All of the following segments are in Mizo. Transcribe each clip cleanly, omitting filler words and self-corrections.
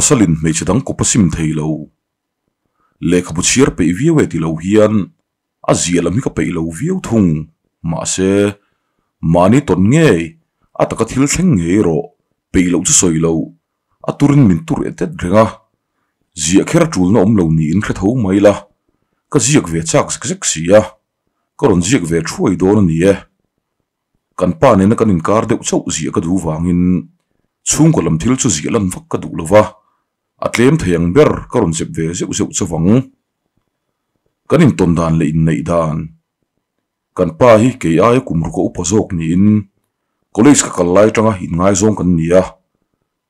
Pasalin hmeichhe dang kawp a sim thei lo. Lehkhabu chhiar peih viau e ti lo hian a zia lam hi ka peih lo viau thung. Mahse, mahni tawn ngei a taka thil thleng ngei rawh, peih loh chu sawi lo, a turin min tur et et reng a. Ziah kher a tulna awm lo niin hre tho mai la, ka ziak ve chak zek zek si a, ka rawn ziak ve thuai dawn a ni e. Kan pa nena kan inkar deuh chauh ziah ka duh vangin chhungkaw lam thil chu ziah lan vak ka duh lo va, a tlem thei ang ber ka rawn zep ve zeuh zeuh chauh ang. Kan intawn dan leh inneih dan. Kan pa hi kei aia kum ruka upa zawk niin college ka kal lai atanga inngaizawng kan ni a,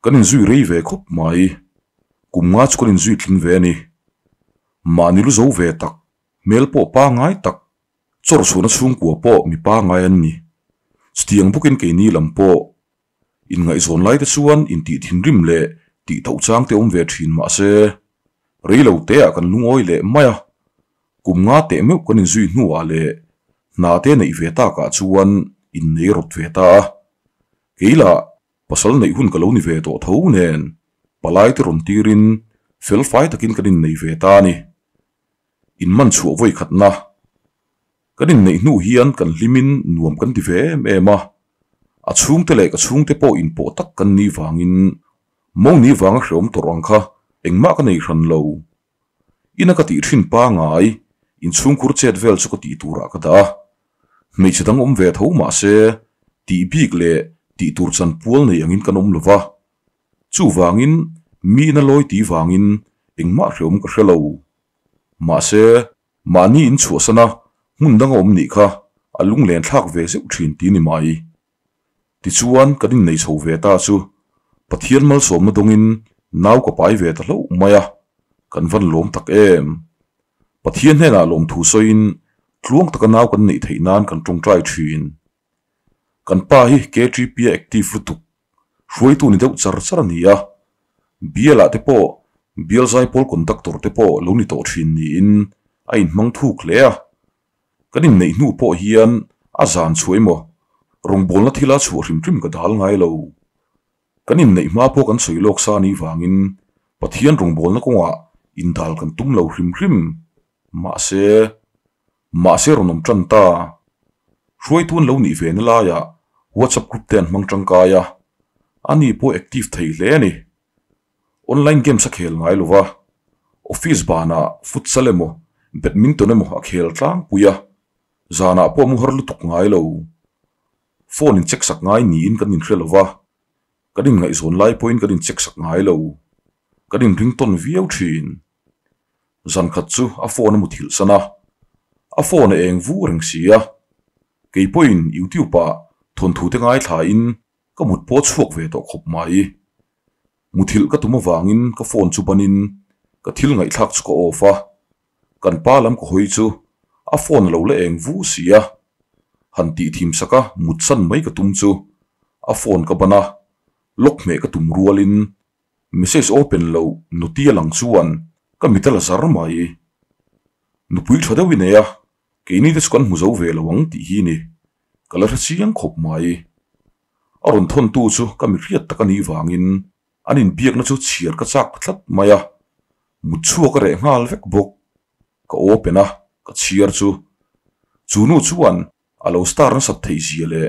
kan inzui rei ve khawp mai. Kum nga chu kan inzui tling ve a ni. Mahni lu zo ve tak, hmel pawh pangngai tak Chawrchhuahna chhungkua pawh mi pangngai an ni. Chutiang bawkin keini lam pawh inngaihzawn lai te chuan intih thinrim leh tih tauh chang te awm ve thin mah se, rei lo teah kan lungawi leh mai a, kum nga teh meuh kan inzui hnuah leh hna te neih ve takah chuan innei rawt ve ta a. Kei lah pasal neih hun ka lo ni ve tawh tho nen palai te rawn tirin felfai takin kan innei ve ta a ni. In man chhuah vawi khatna kan inneih hnu hian kan hlimin nuam kan ti ve em em a, a chhungte leh ka chhungte pawh inpawh tak kan nih vangin mawni vanga hreawm tawrh ang kha engmah ka nei hran lo. Ina ka tih thin pangai inchhungkhur chet vel chu ka tih turah ka dah a, hmeichhe dang awm ve tho mah se tih bik leh tih tur chan pual nei angin kan awm lo va, Chuvangin mi ina lawi ti vangin engmah hreawm ka hre lo. Mahse, mahni in chhuahsana hmun dang a awm nih kha a lunglen thlak ve zeuh thin ti ni mai. Tichuan kan innei chho ve ta chu Pathian malsawmna dawngin nau ka pai ve ta hlauh mai a, kan van lawm tak em. Pathian hnenah lawmthu sawiin tluang taka nau kan neih theih nan kan tawngtai thin. Kan pa hi KTP a active lutuk, hruaitu ni deuh char char a ni a, bialah te pawh bial zaipawl conductor te pawh lo ni tawh thin niin a inhmang thuk hle a. Kan inneih hnu pawh hian a zan chhuah emaw rawngbawlna thila chhuah hrim hrim ka dal ngai lo. Kan inneih hma pawh kan sawi lawk sa anih vangin Pathian rawngbawlna kawngah indal kan tum lo hrim hrim. Mahse, mahse rawn awm tan ta. Hruaitu an lo nih ve na laiah WhatsApp group te an hmang tangkai a, ani pawh active thei hle a ni. Online games a khel ngai lo va, office banah futsal emaw badminton emaw a khel tlangpui a, zanah pawh mu har lutuk ngai lo. Phone in check sak ngai niin kan inhre lo va, kan inngaihzawn lai pawhin kan in check sak ngai lo. Kan inring tawn viau thin. Zan khat chu a phone a mu thilh san a, a phone a eng vu reng si a, kei pawhin YouTube ah thawnthu te ngaithla in ka mut pawh chhuak ve tawh khawp mai. Muthilh ka tum avangin ka phone chu banin ka thil ngaihthlak chu ka off a, kan pa lam ka hawi chu a phone a lo la eng vu si a, han tih thim sak a mut san mai ka tum chu a phone ka ban a, lock hmeh ka tum rualin Message open lo nuti a lang chuan ka mit a la zar mai. Nupui tha deuh i nei a, keini te chu kan hmu zo ve lo ang tih hi ni. Ka la hre chiang khawp mai. A rawn thawntu chu ka mi hriat tak a nih vangin an inbiakna chu chhiar ka chak tlat mai a, mut chhuak a reh nghal vek bawk. Ka open a, ka chhiar chu. Chu nu chuan A lo star nasat theih zia leh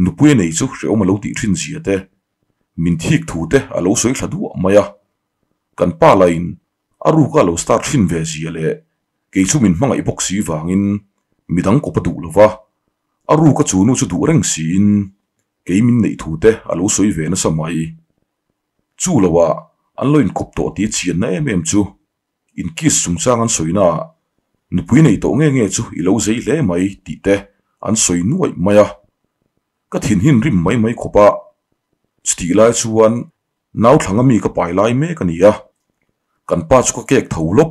nupui a nei chu hrehawm a lo tih thin zia te, min thik thu te a lo sawi thla duah mai a. Kan pa lain a ruka a lo star thin ve zia leh kei chu min hmangaih bawk si vangin midang kawp a duh lo va, a ruka chu nu chu duh reng siin kei min neih thu te a lo sawi ve nasa mai. Chu loah an lo inkawp tawh tih a chianna em em chu In kiss chungchang an sawi naah nupui nei tawh nge nge chu i lo zei hle mai tih te an sawi nuaih mai a, ka thinhin rim mai mai khawp a, chutih lai chuan nauthlang ami ka pai lai mek a ni a, kan pa chu ka kek tho lawk,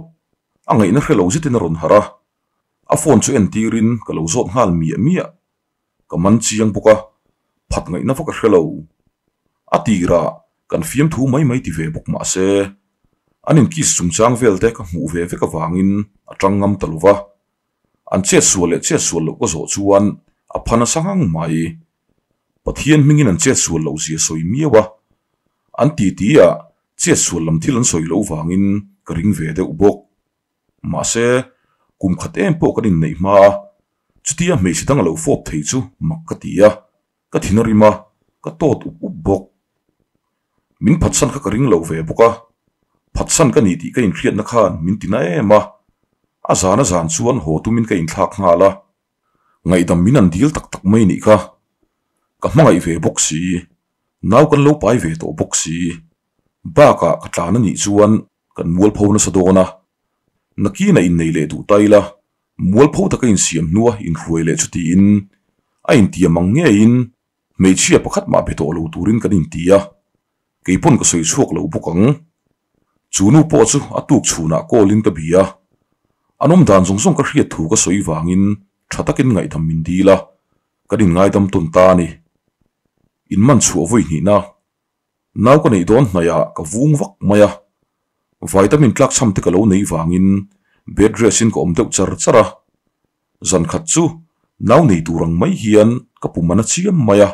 a ngaihna hre lo zetin a rawn harh a, a phone chu entirin ka lo zawt nghal miah miah. Ka man chiang bawk a, phat ngaihna vak a hre lo. A tirah kan fiamthu mai mai ti ve bawk mah se, an inkiss chungchang vel te ka hmuh ve vek avangin a tang ngam ta lo va. An chetsual leh chetsual loh ka zawh chuan a pha nasa ngang mai. Pathian hmingin an chetsual loh zia sawi miau a, an titi ah. Chet sual lam thil an sawi loh vangin ka ring ve deuh bawk. Mahse, kum khat em pawh kan inneih hma a, chutia hmeichhe dang a lo fawp thei chu mak ka ti a, ka thin a rim a, ka tawt up up bawk. Min phatsan kha ka ring lo ve bawk a, phatsan ka ni tih ka inhriatna khan min ti na em a, a zan a zan chuan haw tumin ka inthlak nghal a. Ngaihdam min an dil tak tak mai nih kha, ka hmangaih ve bawk si, nau kan lo pai ve tawh bawk si, bakah ka tlan a nih chuan kan mualpho nasa dawn a, nakina innei leh duh ta ila, mualpho taka insiam hnua inhruai leh chu tiin a intiam ang ngeiin Hmeichhia pakhat mah be tawh lo turin kan inti a, kei pawn ka sawi chhuak lo bawk ang. Chu nu pawh chu a tuk chhunah call in ka bia a, an awm dan zawng zawng ka hriat thu ka sawi vangin tha takin ngaihdam min dil a, kan inngaidam tawn ta a ni. In man chhuah vawi hnihna nau ka neih dawn hnaihah ka vung vak mai a, vitamin tlakchham te ka lo nei vangin bed rest in ka awm deuh char char a, Zan khat chu nau nei tur ang mai hian ka pum a na chiam mai a,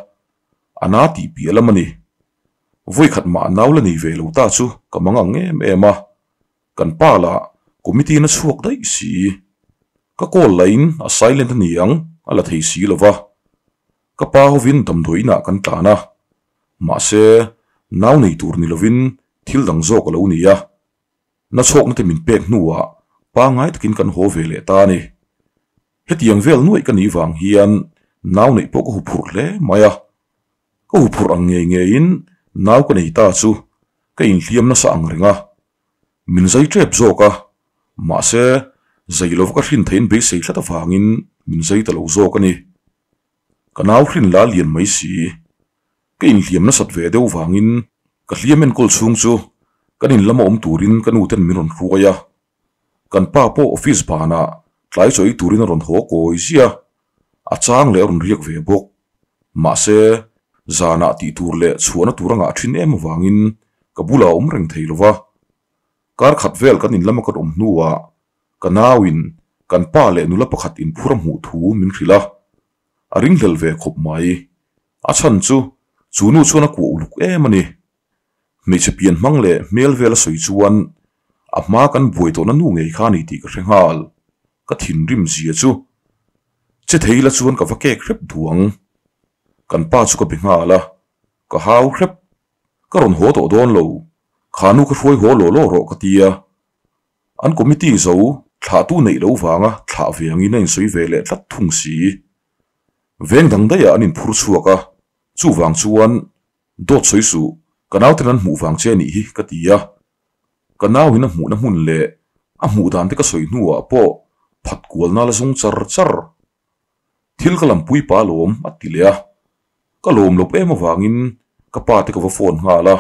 a na tih piah lam a ni. Vawi khat mah nau la nei ve lo ta chu ka mang ang em em a, kan pa lah committee na chhuak daih si. Ka call lahin a silent a ni ang a la thei si lo va. Ka pa hovin damdawi inah kan tlan a, mahse nau nei tur ni lovin thil dang zawk a lo ni a. Na chhawkna te min pek hnuah pangngai takin kan haw ve leh ta a ni. Hetiang vel nuaih ka nih vang hian nau neih pawh ka huphurh hle mai a. Ka huphurh ang ngei ngeiin nau ka nei ta chu ka inhliam nasa ang reng a. Min zai tep zawk a, mahse zai lova ka hrin theihin beisei tlat avangin min zai ta lo zawk a ni. Ka nau hrin la lian mai si. Ka inhliam nasat ve deuh vangin ka hliam enkawl chhung chu kan in lama awm turin ka nu ten min rawn hruai a. Kan pa pawh office banah tlai chaw ei turin a rawn haw kawi ziah a, a chang leh a rawn riak ve bawk. Mahse, zanah tih tur leh chhuahna tur a ngah thin em avangin ka bulah a awm reng thei lo va. Kar khat vel kan in lama kan awm hnuah ka nauin kan pa leh nula pakhat inphur a hmuh thu min hrilh a. A ringhlel ve khawp mai. A chhan chu, chu nu chuan a kuah uluk em a ni. Hmeichhe pian hmang leh hmel vel a sawi chuan a hma kan buai tawhna nu ngei kha a ni tih ka hre nghal. Ka thinrim zia chu che thei ila chuan ka va kek hrep duh ang. Kan pa chu ka be nghal a, ka hau hrep. Ka rawn haw tawh dawn lo. Kha nu ka hruai haw law law rawh ka ti a. An committee zo thlahtu neih lo vanga thlah ve angin a insawi ve leh tlat thung si. Veng dang daihah an inphur chhuak a, chuvang chuan dawt sawi suh, ka nauten an hmuh vang che a nih hi ka ti a. Ka nauin a hmuhna hmun leh a hmuh dan te ka sawi hnuah pawh phat kualna la zawng char char. Thil ka lampui pa lawm a ti leh a, ka lawm loh em avangin ka pa te ka va phone nghal a.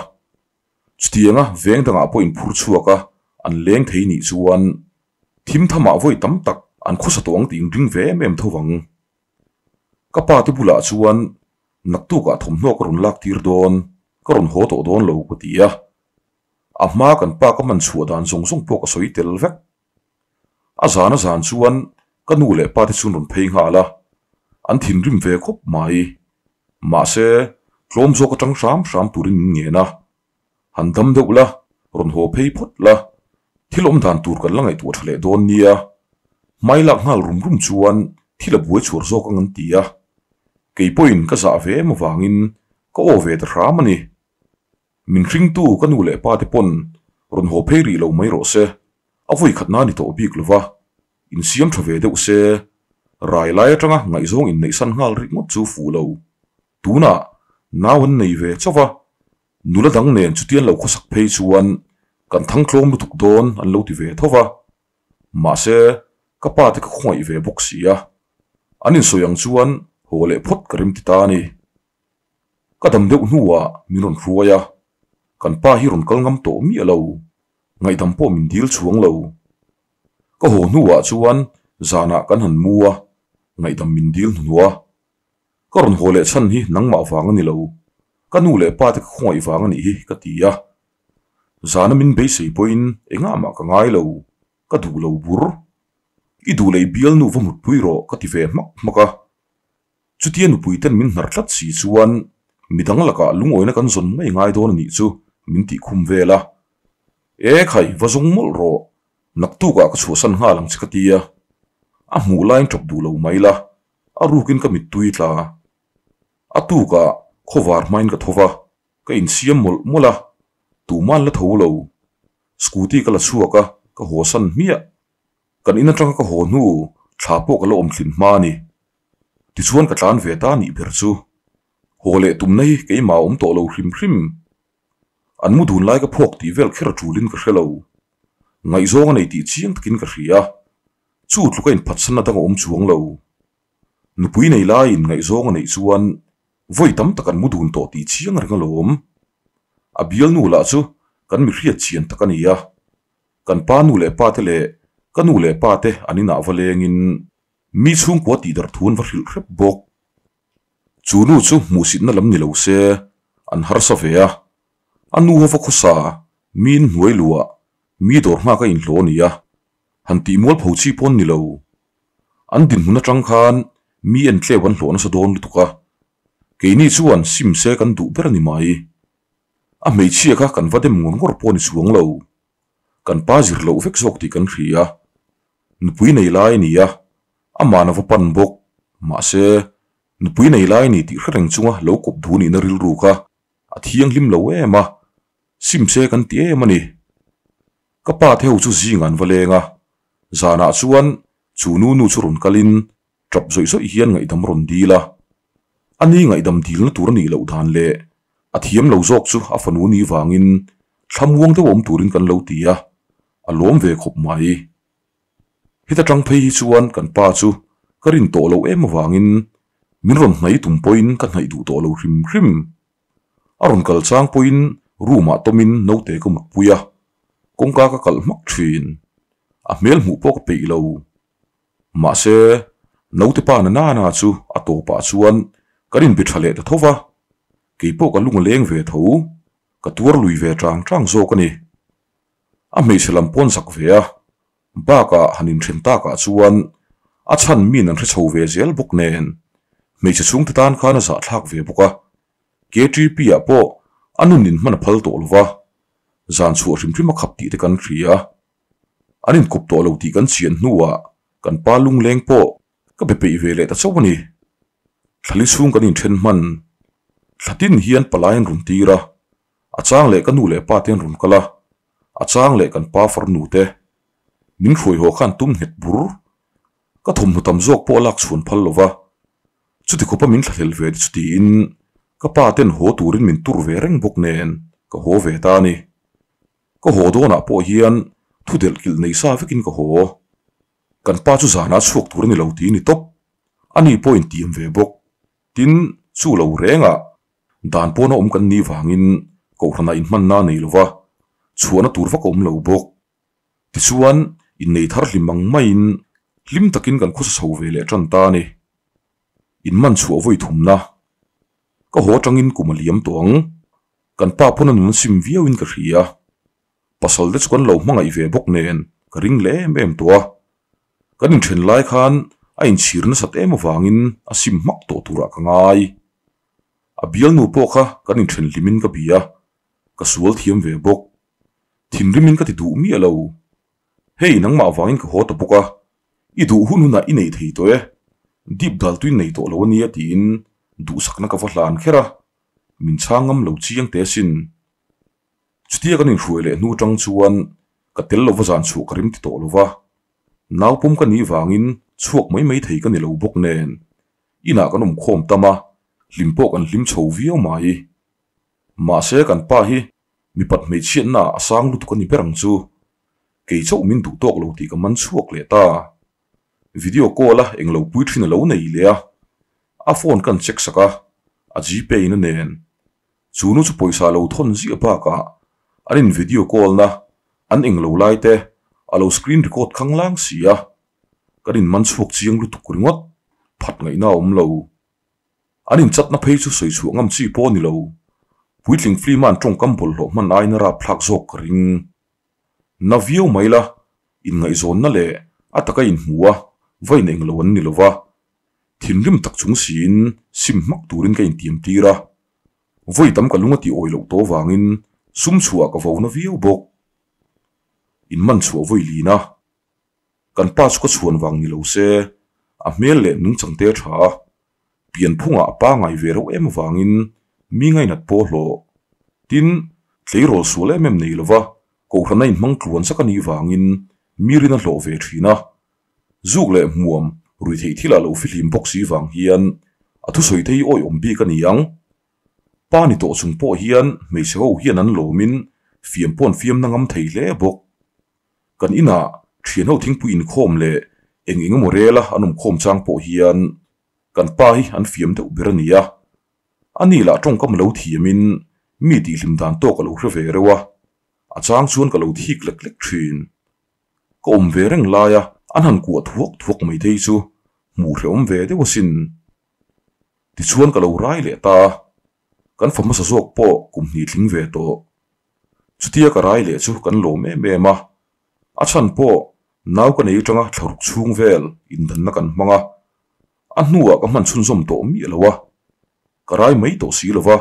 Chutianga veng dangah pawh inphur chhuak a, an leng thei nih chuan thim thamah vawi tam tak an khawsa tawh ang tih inring ve em em tho vang. Ka pa te bulah chuan naktukah thawmhnaw ka rawn lak tir dawn, ka rawn haw tawh dawn lo ka ti a. A hma kan pa ka hman chhuah dan zawng zawng pawh ka sawi tel vek. A zan a zan chuan ka nu leh pa te chu an rawn phei nghal a, an thinrim ve khawp mai. Mahse, tlawm zawk atang hram hram turin min ngen a, Han dam deuh la, rawn haw phei phawt la, thil awm dan tur kan la ngaihtuah tha leh dawn nia. Hmai lak nghal rum rum chuan thil a buai chhuar zawk ang an ti a. Kei pawhin ka zah ve em avangin ka aw ve ta hram a ni. Min hringtu ka nu leh pa te pawn rawn haw phei rih lo mai rawh se, a vawi khat na ni tawh bik lova, insiam tha ve deuh se, rai lai atanga ngaihzawng inneihsan nghal rih ngawt chu fuh lo. Tunah nau an nei ve chauh va, nula dang nen chutian lo khawsak phei chuan kan thang tlawm lutuk dawn an lo ti ve tho va. Mahse, ka pa te ka khawngaih ve bawk si a, an insawi ang chuan haw leh phawt ka rem ti ta a ni. Ka dam deuh hnuah min rawn hruai a, kan pa hi rawn kal ngam tawh miah lo, ngaihdam pawh min dil chhuang lo. Ka haw hnuah chuan zanah kan han mu a, ngaihdam min dil hnuhnawh a. Ka rawn haw leh chhan hi nangmah vang a ni lo, ka nu leh pa te ka khawngaih vang a nih hi ka ti a. Zana min beisei pawhin engah mah ka ngai lo, ka duh lo bur. I duh leh i bialnu va mutpui rawh ka ti ve hmak hmak a. Chutia nupui ten min hnar tlat si chuan midang lakah lungawina kan zawn mai ngai dawn a nih chu min tih khum vel a. E khai, va zawng mawlh rawh, naktukah ka chhuahsan nghal ang che ka ti a. A hmuh laiin tap duh lo mai la, a rukin ka mittui tla. A tukah khawvar hmain ka tho va, ka insiam mawlh mawlh a, tuman la tho lo. Scooty ka la chhuak a, ka hawsan hmiah. Kan in atanga ka haw hnu thla pawh ka la awm thlin hma a ni. Tichuan ka tlan ve ta nih ber chu. Haw leh tumna hi keimah a awm tawh lo hrim hrim. An mu dun lai ka phawk tih vel kher a tulin ka hre lo. Ngaihzawng a nei tih chiang takin ka hria. Chu tluka inphatsanna dang a awm chuang lo. Nupui nei laiin ngaihzawng a neih chuan vawi tam tak an mu dun tawh tih chiang reng alawm. A bialnu lah chu kan mi hriat chian tak a ni a. Kan pa nu leh pa te leh ka nu leh pa te an inah va lengin mi chhungkua tih darh thu an va hrilh hrep bawk. Chu nu chu hmuhsitna lam ni lo se an harsa ve a, a nu ho va khawsa miin hnuai luah mi dawr nghak a inhlawh a ni a, han tih mualpho chi pawn ni lo. An dinhmun atang khan mi en tleu an hlawh nasa dawn lutuk a, keini chuan sim se kan duh ber a ni mai. A hmeichhia kha kan va dem ngawr ngawr pawh a ni chuang lo. Kan pa zir loh vek zawk tih kan hria. Nupui nei lai a ni a, amahna va pan bawk. Mahse, nupui nei lai a ni tih hre reng chunga lo kawp duh nihna rilru kha a thianghlim lo em a, sim se kan ti em a ni. Ka pa te ho chu zingah an va leng a, zanah chuan chu nu nu chu rawn kalin tap zawih zawih hian ngaihdam rawn dil a. A ni ngaihdam dilna tur a nih loh dan leh a thiam lo zawk chu a fanu ni vangin thlamuang deuh awm turin kan lo ti a, a lawm ve khawp mai. Heta tang phei hi chuan kan pa chu ka rin tawh loh em avangin min rawn hnaih tum pawhin ka hnaih duh tawh lo hrim hrim. A rawn kal chang pawhin room ah tawmin naute ka mutpui a, kawngka ka kalh hmak thin. A hmel hmuh pawh ka peih lo. Mahse, naute pa na nana chu a tawpah chuan kan inbe tha leh ta tho va, keipawh ka lung a leng ve tho, ka tuar lui ve tang tang zawk a ni. A hmeichhe lam pawn zak ve a, bakah han inthen takah chuan a chhan min an hre chho ve zel bawk nen, hmeichhe chhungte tan khan a zahthlak ve bawk a, KTP ah pawh a nun inhman a phal tawh lo va, zan chhuah hrim hrim a khap tih te kan hria. An inkawp tawh lo tih kan chian hnuah kan pa lungleng pawh ka be peih ve leh ta chauh a ni. Thlali chhung kan inthen hman. Thla tin hian palai an rawn tir a, a chang leh ka nu leh pa te an rawn kal a, a chang leh kan pa farnu te. Min hruai haw khan tum nghet bur. Ka thawmhnaw tam zawk pawh a lak chhuan phal lo va, chuti khawpa min thlahlel ve te chu tiin ka pa ten haw turin min tur ve reng bawk nen ka haw ve ta a ni. Ka haw dawnah pawh hian thu delh kilh nei sa vekin ka haw. Kan pa chu zanah chhuak tur a ni lo tih a ni tawp. Ani pawh intiam ve bawk. Tin, chu lo rengah dan pawna awm kan nih vangin kohhranah inhmanna a nei lo va, chhuahna tur vak a awm lo bawk. Tichuan, innei thar hlim ang maiin hlim takin kan khawsa chho ve leh tan ta a ni. Inman chhuah vawi thumna. Ka haw atangin kum a liam tawh ang. Kan pa pawn a nun sim viauin ka hria. Pasal te chu kan lo hmangaih ve bawk nen ka ring leh em em tawh a. Kan inthen lai khan a inchhir nasat em avangin a sim hmak tawh turah ka ngai. A bialnu pawh kha kan inthen hlimin ka bia. Ka sual thiam ve bawk. Thinrimin ka ti duh miah lo. Hei nangmah vangin ka haw ta bawk a, i duh hun hunah i nei thei tawh e. Dip dal tuin nei tawh lo a nia tiin duhsakna ka va hlan kher a. Min chhang ngam lo chiang teh asin. Chutia kan inhruai leh hnu atang chuan ka tel lova zan chhuah ka rim ti tawh lova. Naupawm ka nih vangin chhuak mai mai thei ka ni lo bawk nen inah kan awm khawm tam a, hlim pawh kan hlim chho viau mai. Mahse kan pa hi mipat hmeichhiatna ah a sang lutuk a ni ber ang chu. Kei chauh min duh tawk lo tih ka man chhuak leh ta. Video call a englo pui thin a lo nei leh a, a phone kan check sak a, a gpay na nen. Chu nu chu pawisa lo thawn ziah bakah an in video call na an englo lai te a lo screen record khang lang si a, kan in man chhuak chiang lutuk ringawt phat ngaihna a awm lo. An in chatna phei chu sawi chhuah ngam chi pawh a ni lo. Puitling film a an tawngkam bawlhhlawh hman aiin a rapthlak zawk ka ring. Na viau mai la, inngaihzawnna leh a taka inhmu a, va in englo an ni lo va. Thinrim tak chung siin sim hmak turin ka intiam tir a. Vawi tam ka lung a tih awih loh tawh vangin sum chhuah ka vo na viau bawk. In man chhuah vawi lin a. Kan pa chu ka chhuan vang ni lo se, a hmel leh nungchang te a tha a. Pianphungah a pangai ve reuh em avangin mi ngainat pawh hlawh. Tin, tleirawl sual em em nei lova kohhran a inhmang tluan sak a nih vangin mi rin a hlawh ve thin a. Zuk leh hmuam rui theih thil ah lo fihlim bawk si vang hian a thusawi te hi awihawm bik a ni ang. Pa ni tawh chung pawh hian hmeichhe ho hian an lawmin fiam pawh an fiam na ngam thei hle bawk. Kan inah thian ho thingpui inkhawm leh eng eng emaw rela an awmkhawm chang pawh hian kan pa hi an fiam deuh ber a ni a. A ni lah tawngkam lo thiamin mi tihhlim dan tawk a lo hre ve reuh a, a chang chuan ka lo thik lek lek thin. Ka awm ve reng laia an han kuah thuak thuak mai thei chu hmuh hrehawm ve deuh asin. Tichuan ka lo rai leh ta a, kan fa hmasa zawk pawh kum hnih tling ve tawh. Chutia ka rai leh chu kan lawm em em a, a chhan pawh nau ka nei atanga thlaruk chhung vel indanna kan hmang a, a hnuah ka hman chhunzawm tawh miah lo a, ka rai mai tawh si lo va,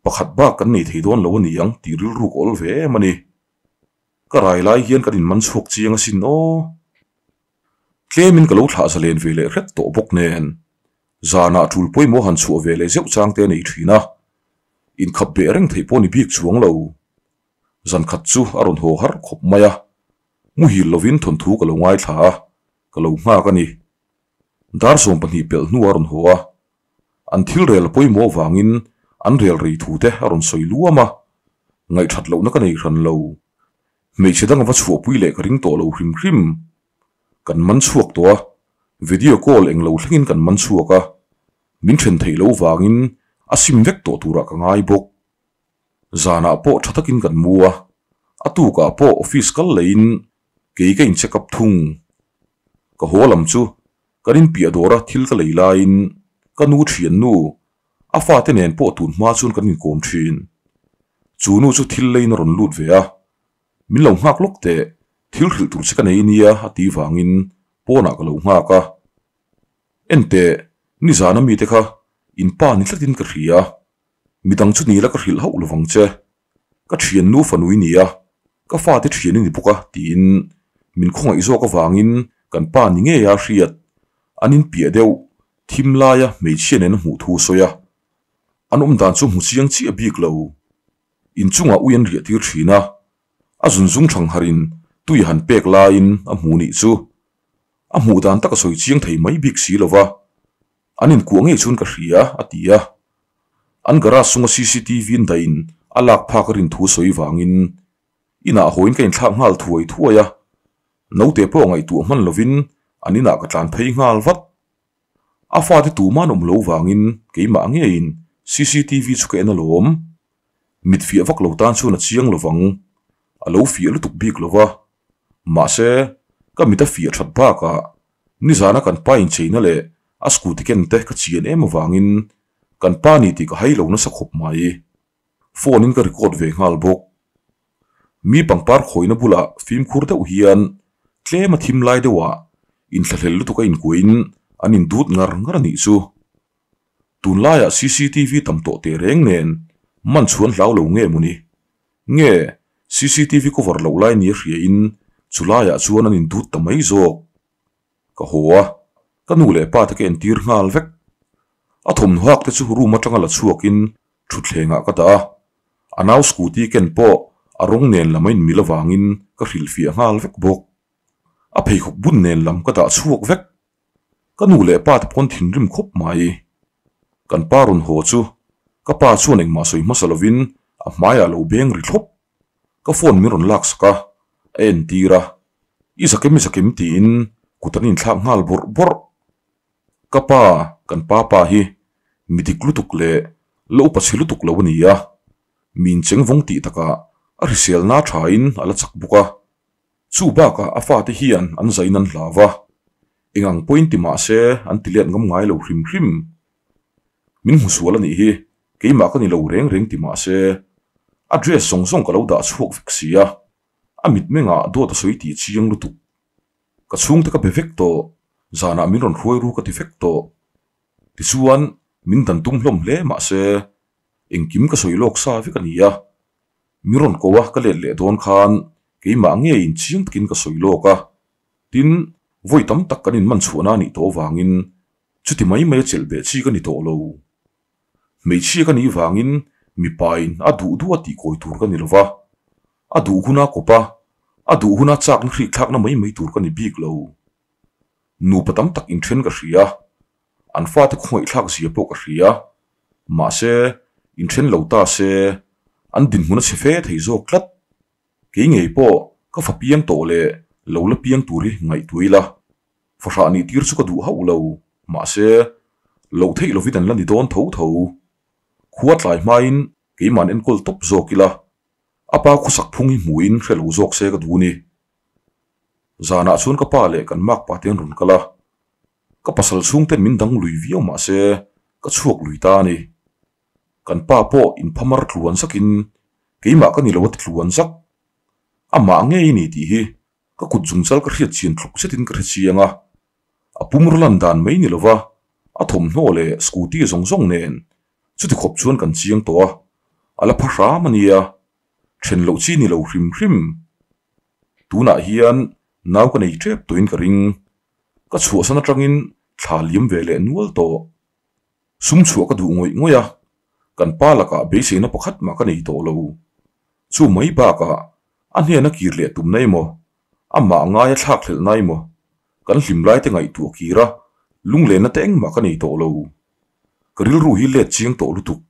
pakhat bak kan nei thei dawn lo a ni ang tih rilru ka awl ve em a ni. Ka rai lai hian kan inman chhuak chiang asin aw. Tlemin ka lo thlah zalen ve leh hret tawh bawk nen, zanah tul pawimawh han chhuah ve leh zeuh chang te a nei thin a, inkhap beh reng theih pawh ni bik chuang lo. Zan khat chu a rawn haw har khawp mai a, muhil lovin thawnthu ka lo ngaithla a, ka lo nghak a ni. Dar 20 pelh hnu a rawn haw a, an thil rel pawimawh vangin an rel rei thu te a rawn sawi luam a, ngaihthat lohna ka nei hran lo. Hmeichhe dang a va chhuahpui leh ka ring tawh lo hrim hrim. Kan man chhuak tawh a, video call eng lo thlengin kan man chhuak a, min then theih loh vangin a sim vek tawh turah ka ngai bawk. Zanah pawh tha takin kan mu a, a tukah pawh office kal leiin kei ka in check up thung. Ka haw lam chu kan inpiah dawra thil ka lei laiin ka nu thiannu a fate nen pawh tun hma chuan kan inkawm thin. Chu nu chu thil leiin a rawn lut ve a, min lo nghak lawk teh, thil hrilh tur che ka nei nia a tih vangin pawnah ka lo nghak a. Enteh, nizana mite kha in pa ni tlatin ka hria. Midang chu nila ka hrilh hauh lovang che. Ka thiannu fanu i ni a, ka fate thian i ni bawk a tiin min khawngaih zawk avangin kan pa ni ngei a hriat. An inpiah deuh thim laia hmeichhia nen a hmuh thu a sawi a. An awm dan chu hmu chiang chiah bik lo. Inchungah ui an riah tir thin a, a zunzung thangharin tui han pek laiin a hmu nih chu. A hmuh dan tak a sawi chiang thei mai bik si lova. An inkuah ngei chuan ka hria, a ti a. An garage chunga cctv in dahin a lak phak a rin thu sawi vangin inah hawiin ka inthlak nghal thuai thuai a. Naute pawh ngaihtuah hman lovin an inah ka tlan phei nghal vat. A fate tuman awm lo vangin keimah ngeiin cctv chu ka en alawm. Mit fiah vak lo tan chuan a chiang lovang. A lo fiah lutuk bik lova. Mahse, ka mit a fiah that bakah nizana kan pa incheina leh a scooty ken te ka chian em avangin kan pa ni tih ka hai lo nasa khawp mai. Phone in ka record ve nghal bawk. Mi pangpar khawina bulah fimkhur deuh hian tlem a thim lai deuhah inthlahlel lutuk a inkuahin an indut ngar ngar a nih chu. Tunlaiah cctv tam tawh teh reng nen man chhuan hlau lo nge mawni? Nge cctv cover loh lai nia hria in chu laiah chuan an indut ta mai zawk. Ka haw a, ka nu leh pa te ka entir nghal vek. A thawmhnaw hak te chu room atanga la chhuakin thutthlengah ka dah a, a nau scooty ken pawh a rawng nen lam a inmil avangin ka hrilhfiah nghal vek bawk. A pheikhawk bun nen lam ka dah chhuak vek. Ka nu leh pa te pawn thinrim khawp mai. Kan pa rawn haw chu ka pa chuan engmah sawi hmasa lovin a hmaiah lo beng ri thlawp. Ka phone min rawn lak sak a, a entir a, I zakim i zakim tiin kut an inthlak nghal bawrh bawrh. Ka pa, kan pa pa hi mi dik lutuk leh la upa chhe lutuk lo a ni a, mi incheng vawng tih takah a hriselna thain a la chak bawk a. Chu bakah a fate hian an zain an hlau va, eng ang pawhin ti mah se an ti let ngam ngai lo hrim hrim. Min hmu sual a nih hi, keimah ka ni lo reng reng ti mah se a dress zawng zawng ka lo dah chhuak vek si a, a mitmengah dawt a sawi tih chiang lutuk. Ka chhungte ka be vek tawh, zanah min rawn hruai ru ka ti vek tawh. Tichuan min dan tum hlawm hle mah se engkim ka sawi lawk sa vek a ni a, Min rawn ko a, ka let leh dawn khan Keimah ngeiin chiang takin ka sawi lawk a, tin, vawi tam tak kan inman chhuahna a nih tawh avangin chuti mai mai a chelh beh chi ka ni tawh lo. Hmeichhia ka nih vangin mipain a duh duh a tihkawi tur ka ni lo va, a duh huna kawp a, a duh huna chakna hrikthlakna mai mai tur ka ni bik lo. Nupa tam tak inthen ka hria, an fate khawngaihthlak zia pawh ka hria, mahse inthen lo ta se an dinhmun a chhe fe thei zawk tlat. Kei ngei pawh ka fa piang tawh leh lo la piang tur hi ngaihtuah ila, fahrah nih tir chu ka duh hauh lo, mahse loh theih lovin an la ni dawn tho tho. Khua tlai hmain keima'n enkawl tawp zawk ila, a pa khawsak phung hi hmuhin hre lo zawk se ka duh ni. Zanah chuan ka pa leh kan makpa te an rawn kal a, ka pasal chhungten min dang lui viau mahse ka chhuak lui ta a ni. Kan pa pawh inphamar tluan zakin keimah ka ni lo a ti tluan zak. Amah ngei ni tih hi ka kut zungchal ka hriat chian tluk zetin ka hre chiang a, a pum raw lan dan mai ni lova a thawmhnaw leh scooty zawng zawng nen chuti khawp chuan kan chiang tawh a, a la pha hram a nia, then loh chi ni lo hrim hrim. Tunah hian nau ka nei tep tawhin ka ring, ka chhuahsan atangin thla liam ve leh nual tawh. Sum chhuah ka duh ngawih ngawih a, kan pa lakah beiseina pakhat mah ka nei tawh lo. Chu mai bakah a hnena kir leh tumna emaw, amah ngaia thlak hlelhna emaw, kan hlim lai te ngaihtuah kir a, lunglenna te engmah ka nei tawh lo. Ka rilru hi let chiang tawh lutuk.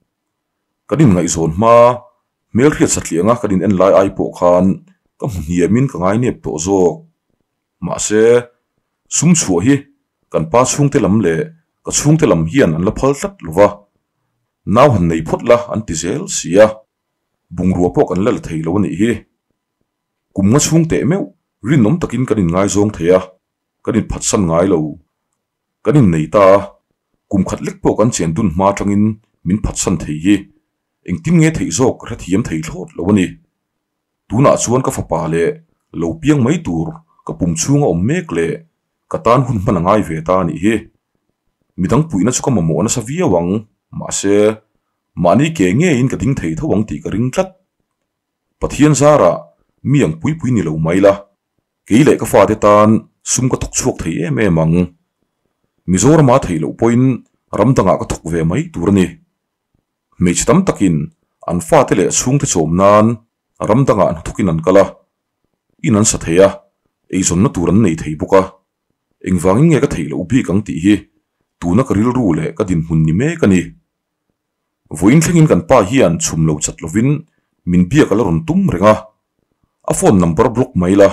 Kan inngaihzawn hma, hmelhriat satlianga kan in en lai ai pawh khan ka hmu hniamin ka ngainep tawh zawk. Mahse, sum chhuah hi kan pa chhungte lam leh ka chhungte lam hian an la phal tlat lo va, nau han nei phawt la an ti zel si a, bungrua pawh kan la la thei lo a nih hi. Kum nga chhung teh meuh rinawm takin kan inngaizawng thei a, kan inphatsan ngai lo. Kan innei ta a, kum khat lek pawh kan chen dun hma atangin min phatsan thei hi engtin nge theih zawk ka hrethiam thei thlawt lo a ni. Tunah chuan ka fapa leh lo piang mai tur ka pum chhunga awm mek leh ka tan hun hman a ngai ve ta a nih hi. Midang puihna chu ka mamawh nasa viau ang, mahse mahni ke ngeiin ka ding thei tho ang tih ka ring tlat. Pathian zarah mi ang pui pui ni lo mai la, kei leh ka fate tan sum ka thawk chhuak thei em em ang. Mizorama theih loh pawhin ram dangah ka thawk ve mai tur a ni. Hmeichhe tam takin an fate leh chhungte chawm nan ram dangah hnathawkin an kal a, in an sa thei a, eizawnna tur an nei thei bawk a. Engvangin nge ka theih loh bik ang tih hi tuna ka rilru leh ka dinhmun ni mek a ni. Vawiin thlengin kan pa hian chhum lo chat lovin min biak a la rawn tum reng a, a phone number block mai la,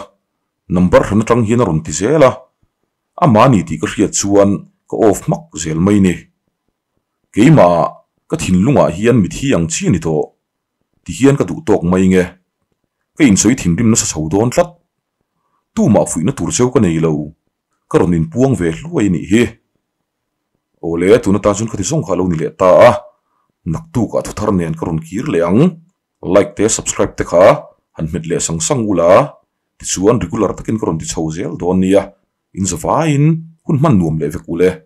number hran atang hian a rawn ti zel a, amah ni tih ka hriat chuan ka off hmak zel mai ni. Keimah ka thinlungah hian mithi ang chi a ni tawh ti hian ka duh tawk mai nge. Ka insawi thinrim nasa chho dawn tlat. Tumah fuihna tur cheu ka nei lo, ka rawn inpuang ve hluai a nih hi. Awle, tun atan chuan ka ti zawng kha a lo ni leh ta a, naktukah thuthar nen ka rawn kir leh ang. Like te subscribe te kha han hmet leh sang sang ula, tichuan regular takin ka rawn ti chho zel dawn nia, inzavaiin hun hman nuam leh vek ule.